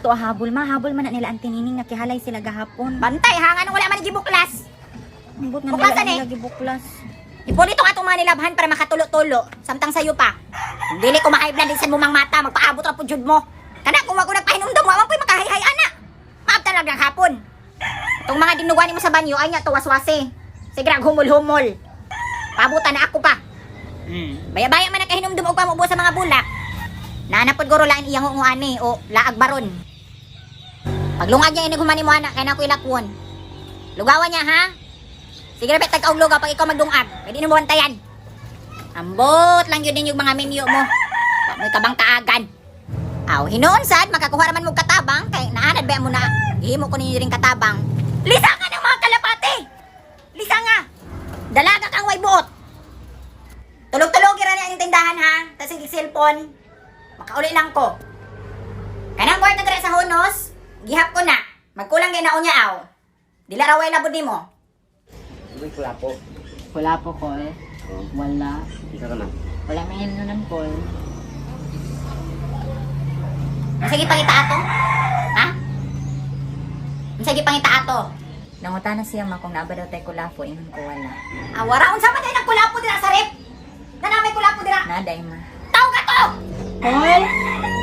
ato habol ma, habol man na nila ang tinining nga kihalay sila gahapon. Bantay ha, nganong wala man gibuklas. Ambot nga Buklasan wala eh. nila gibuklas. Ipulit ang atong mga nilabhan para makatulo-tulo. Samtang sayo pa. Kung dili ko ma-high blood, mo mang mata, magpaabot ra po jud mo. Kana kung wa ko nagpahinumdum, wa man po'y makahay-hay ana. Maab talaga ang hapon. Itong mga dinuguan nimo sa banyo ay nya to waswase. Sige rag humol-humol. Pabutan na ako pa. Baya-baya man nakahinumdum og pamubo sa mga bulak. Naanapod guro lain iyang unguani o laag baron. Paglungag niya inig humani mo ana kay na ko ilakwon. Lugawan niya ha. Sige na tag og lugaw pag ikaw magdungag. Pwede nimo bantayan. Ambot lang yun yung mga minyo mo. Wa mo'y kabang kaagan. Aw, hinuon sad makakuha raman mo katabang kay naanad ba mo na gihimo ko ninyo ring katabang. Lisa nga ng mga kalapate. Lisa nga. Dalaga kang way buot. Tulog-tulog ra ni ang tindahan ha. Tas sige cellphone. Makauli lang ko. Kanang kwarta diri sa honos, gihap ko na. Magkulang kay naon niya aw. Dila ra way labod nimo. Uy, wala po. Wala po, Kol. Oo. Wala. Isa ka na. Wala may hinunan, Kol. Sige pangita ato. Ha? Sige pangita ato. Nangutana siya ma kung naa ba daw tay kulafo, ingon ko wala. Awara unsa man dai nagkulapo dira sa rep? Na may kulapo dira. Naa day ma. Tawag ato. Kol!